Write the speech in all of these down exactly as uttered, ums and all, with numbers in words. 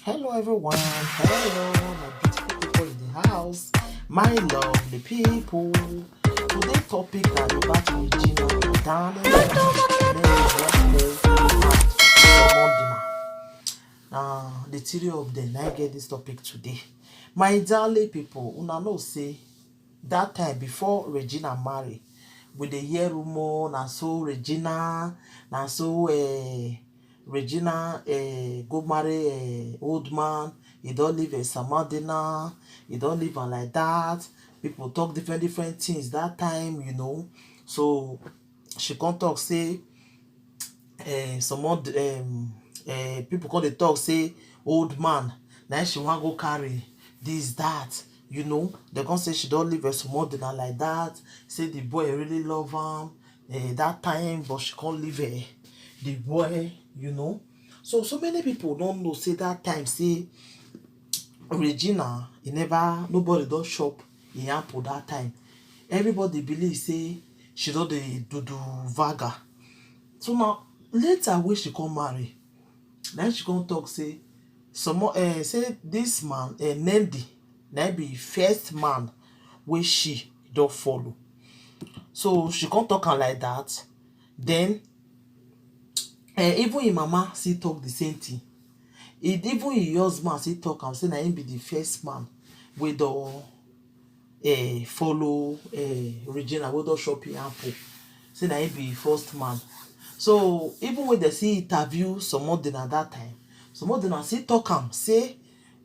Hello everyone, hello my beautiful people in the house, my lovely people. Today topic na about Regina Daniel. Now the three of them na get this topic today. My darling people, una know say that time before Regina marry, we dey hear rumor na so Regina, na so uh, Regina uh, go marry uh, old man. He don leave uh, Samadina. He don leave am like that. People talk different different things that time, you know. So she come talk say uh, some old um, uh, people come dey talk say old man na she wan go carry this that, you know. They come say she don leave her Samadina like that, say the boy really love am uh, that time, but she come leave uh, the boy, you know. So so many people don't know say that time say Regina, he never, nobody don chop him apple that time. Everybody believe say she don dey do do vaga. So now later when she come marry, then she come talk say some uh, say this man uh, Nendi na be first man wey she don follow. So she come talk am like that. Then uh, even him mama still talk the same thing. It, even him husband still talk am say na him be the first man wey don uh, follow uh, Regina wey don chop him apple. Say na him be first man. So even when they see interview some of them at that time, some of them still talk am say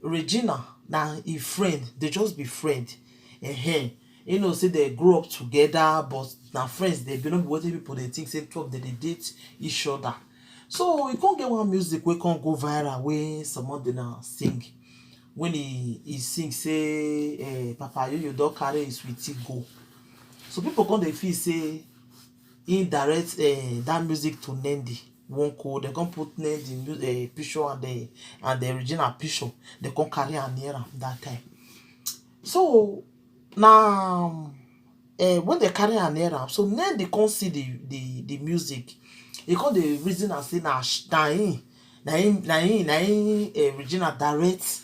Regina na him friend, they just be friend. Uh-huh. You know say they grow up together, but na friends they be, no be wetin people dey think say twelve they dey date each other. So e come get one music wey come go viral wey some of them sing. When he he sing say eh, Papa Yoyo don carry his sweetie go. So people come dey feel say he direct eh, that music to Nendi. One call, they come put Nendi mu- eh, picture and the and the original picture. They come carry am near am that time. So now um, eh, when they carry am near am, so Nendi come see the the the music. He come dey reason and say na sh- na him na him na him na him eh, Regina direct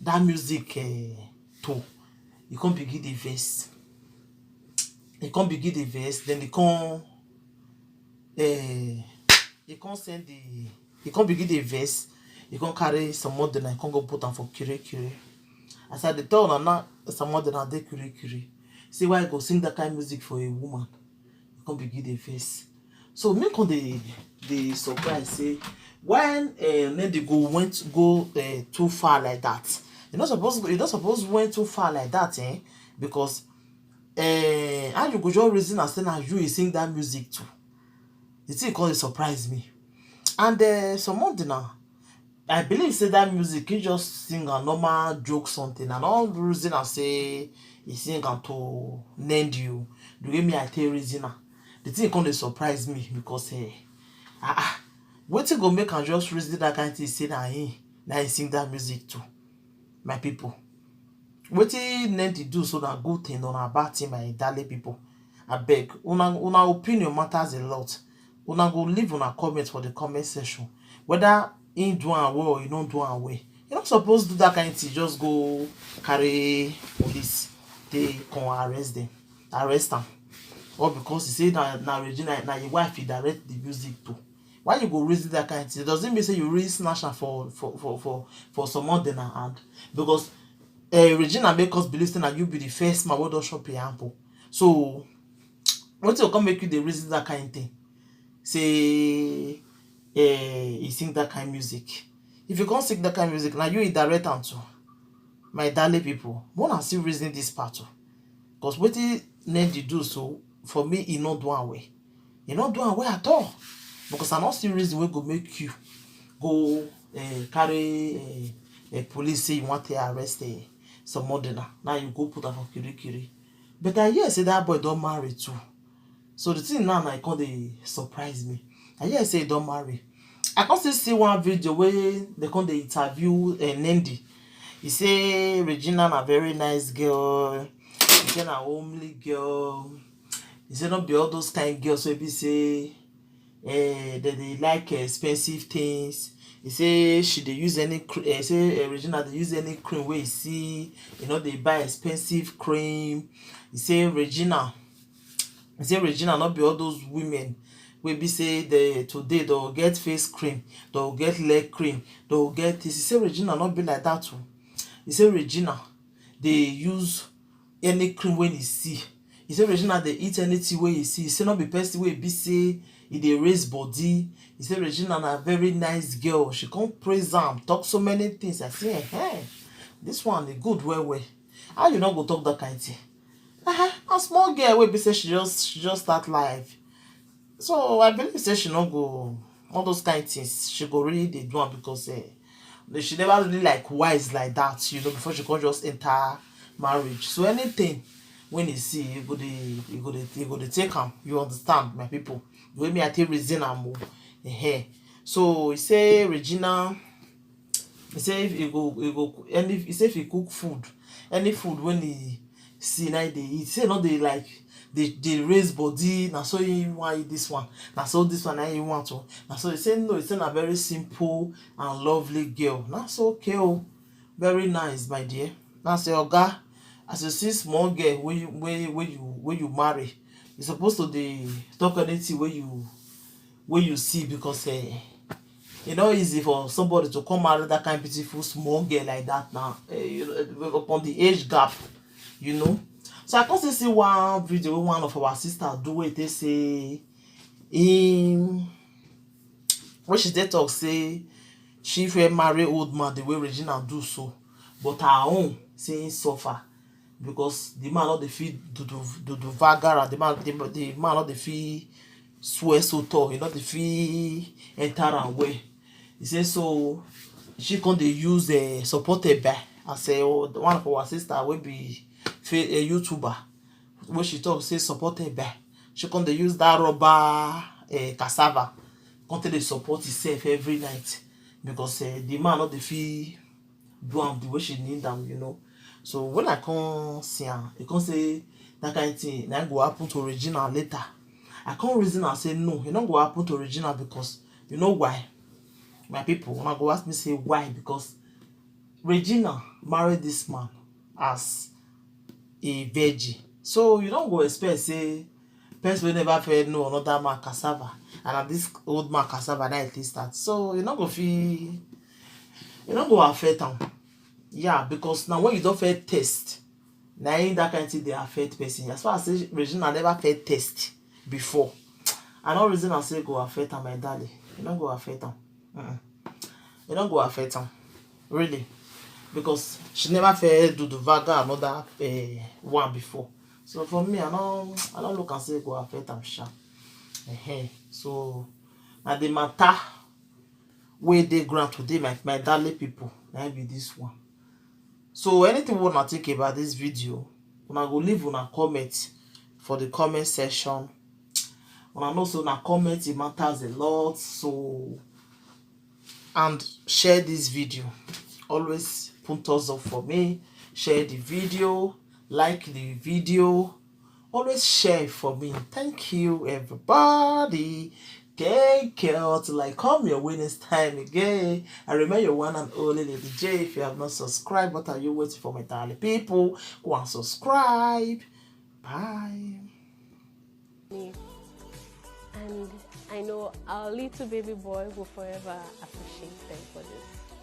that music eh, to. He come begin the verse. He come begin the verse. Then he come eh, he come send the he come begin the verse. He come carry some more than I come go put am for kiri kiri. As I dey tell una now, some more than I dey kiri kiri. Say why I go sing that kind of music for a woman? He come begin the verse. So me come dey dey surprise say when uh, Nendi go went go uh, too far like that. You not suppose you not suppose went too far like that, eh? Because uh, how you go just reason and say na you he sing that music to? The thing come dey surprise me. And uh, some month now, I believe say that music he just sing a normal joke something. I don't reason and say he sing am to Nendi. The way me I take reason am, the thing come dey surprise me because eh, ah ah, wetin go make am just reason that kind thing say na him na him sing that music to. My people, wetin Nendi do so na good thing or na bad thing, my darling people? Abeg, una una opinion matters a lot. Una go leave una comment for the comment section whether he do am well or he no do am well. You no suppose do that kind thing, just go carry police take come arrest them, arrest am. All because he say na na Regina na him wife he direct the music to. Why you go reason that kind thing? Does it mean say you really snatch am for for for for for some other na hand? Because uh, Regina make us believe say na you be the first man wey don chop him apple. So wetin go come make you dey reason that kind thing? Say eh, he sing that kind music. If you come sing that kind music, na you he direct am to. My darling people, una still reason this part o. Because wetin Nendi do so for me, he no do am well. He no do am well at all. Because I no see reason wey go make you go uh, carry uh, uh, police say you wan take arrest uh, some murderer. Now you go put am for kirikiri. But I hear say that boy don marry too. So the thing now na e come dey surprise me. I hear say e don marry. I come still see one video wey dem come dey interview uh, Nendi. He say Regina na very nice girl. He say na homely girl. He say no be all those kind girls wey be say eh, dem dey like expensive things. He say she dey use any cream. He say uh, Regina dey use any cream wey he see. You know, they buy expensive cream. He say Regina, he say Regina not be all those women wey be say they today they'll get face cream, they'll get leg cream, they'll get this. He say Regina not be like that too. He say Regina they use any cream when he see. He say Regina dey eat anything wey he see. He say no be person wey be say he dey raise body. He say Regina na very nice girl. She come praise am, talk so many things. I say, hey, this one is good well well. How you not go talk that kind thing? Uh-huh. A small girl wey be say she just she just start life. So I believe say she no go all those kind things. She go really dey do am because uh, she never really like wise like that, you know, before she come just enter marriage. So anything when you see, you go dey you go dey you go dey take am. You understand, my people? The way me I take reason am o. Eh. So he say Regina, he say if he go he go any he say if he cook food, any food when he see na he dey eat. Say no dey like dey dey raise body. Na so he wan eat this one. Na so this one na he want to. Na so he say no. He say na very simple and lovely girl. Na so okay o, very nice, my dear. Na say oga, as you see small girl wey you wey wey you wey you marry, you suppose to dey talk anything wey you wey you see because eh, e no easy for somebody to come marry that kind beautiful small girl like that now eh, you know, eh, upon the age gap, you know. So I come still see one video wey one of our sisters do wey dey say him when she dey talk say she fit marry old man the way Regina do so, but her own say him suffer because the man no dey fit do do do do vagara. The man the, the man no dey fit swear so tall. He no dey fit enter am well. He say so she come dey use uh, supported by as uh, one of our sister wey be fa- a youtuber wey she talk say supported by she come dey use that rubber uh, cassava come take dey support herself every night because uh, the man no dey fit do am the way she need am, you know. So when I come see am, he come say that kind thing na go happen to Regina later. I come reason am say no, e no go happen to Regina because you know why? My people, una go ask me say why? Because Regina marry this man as a virgin, so you no go expect say person wey never fit know another man cassava and na this old man cassava na e take start, so you no go fit e no go affect am. Yeah, because na when you don first test na im that kind thing dey affect person. As far as say Regina never first test before, I no reason am say e go affect am, my darling. E no go affect am. Mm-mm. E no go affect am, really, because she never first do the vaga another uh, one before. So for me, I no I no look am say e go affect am sha. Ehen. So na the matter wey dey ground today, my my darling people, na im be this one. So anything wey una think about this video, una go leave una comment for the comment section. Una know say una comment e matters a lot. So and share this video. Always put thumbs up for me. Share the video, like the video, always share for me. Thank you, everybody. Take care till I come your way next time again. I remain your one and only Lady J. If you have not subscribed, what are you waiting for, my darling people? Go and subscribe. Bye. Me. And I know our little baby boy will forever appreciate them for this.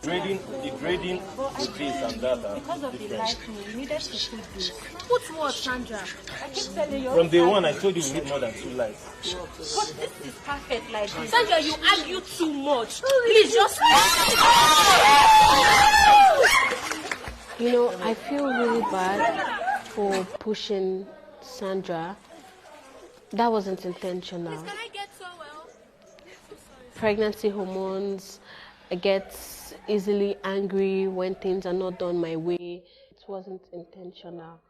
Grading, the grading, the this and that are Because of the different. Lighting, you needed to put this. Put what, Sandra? I keep telling you. From day one, I told you we need more than two lights. But this is perfect like this. Sandra, you argue too much. Please just. You know, I feel really bad for pushing Sandra. That wasn't intentional. Can I get towel? Pregnancy hormones, I get easily angry when things are not done my way. It wasn't intentional.